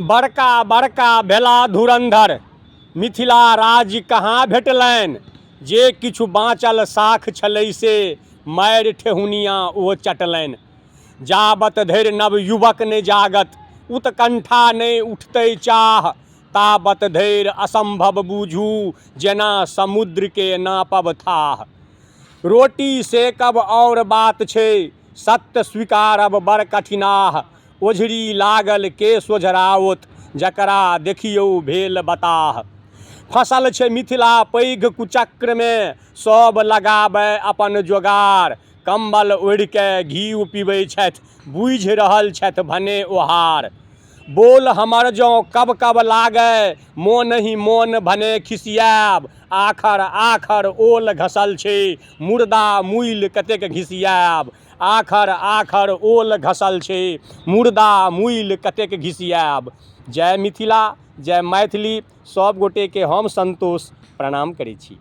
बड़का बड़का भेला धुरन्धर, मिथिला राज्य कहाँ भेटलनि? जे किछु बाँचल साख छलै से मारि ठेहुनिया ओ चटलनि। जाबत धरि नवयुवक नहि जागत, उत्कण्ठा नहि उठतै चाह, ताबत धरि असम्भव बूझू जेना समुद्रके नापब थाह। रोटी सेकब आओर बात छै, सत्य स्वीकारब बड़ कठिनाह। ओझरी लागल के सोझराओत, जकरा देखियौ भेल बताह। फँसल छै मिथिला पैघ कुचक्रमे, सब लगाबय अपन जोगार। कम्बल ओढ़िके घीउ पीबै छथि, बूझि रहल छथि भने ओहार। बोल हमर जँ कब कब लागय, मोनहि मोन भने खिसियाएब। आखर आखर ओल घसल छै, मुर्दा मुइल कतेक घिसियाएब। आखर आखर ओल घसल छै, मुर्दा मुइल कतेक घिसियाएब। जय मिथिला, जय मैथिली। सब गोटेके हम संतोष प्रणाम करै छी।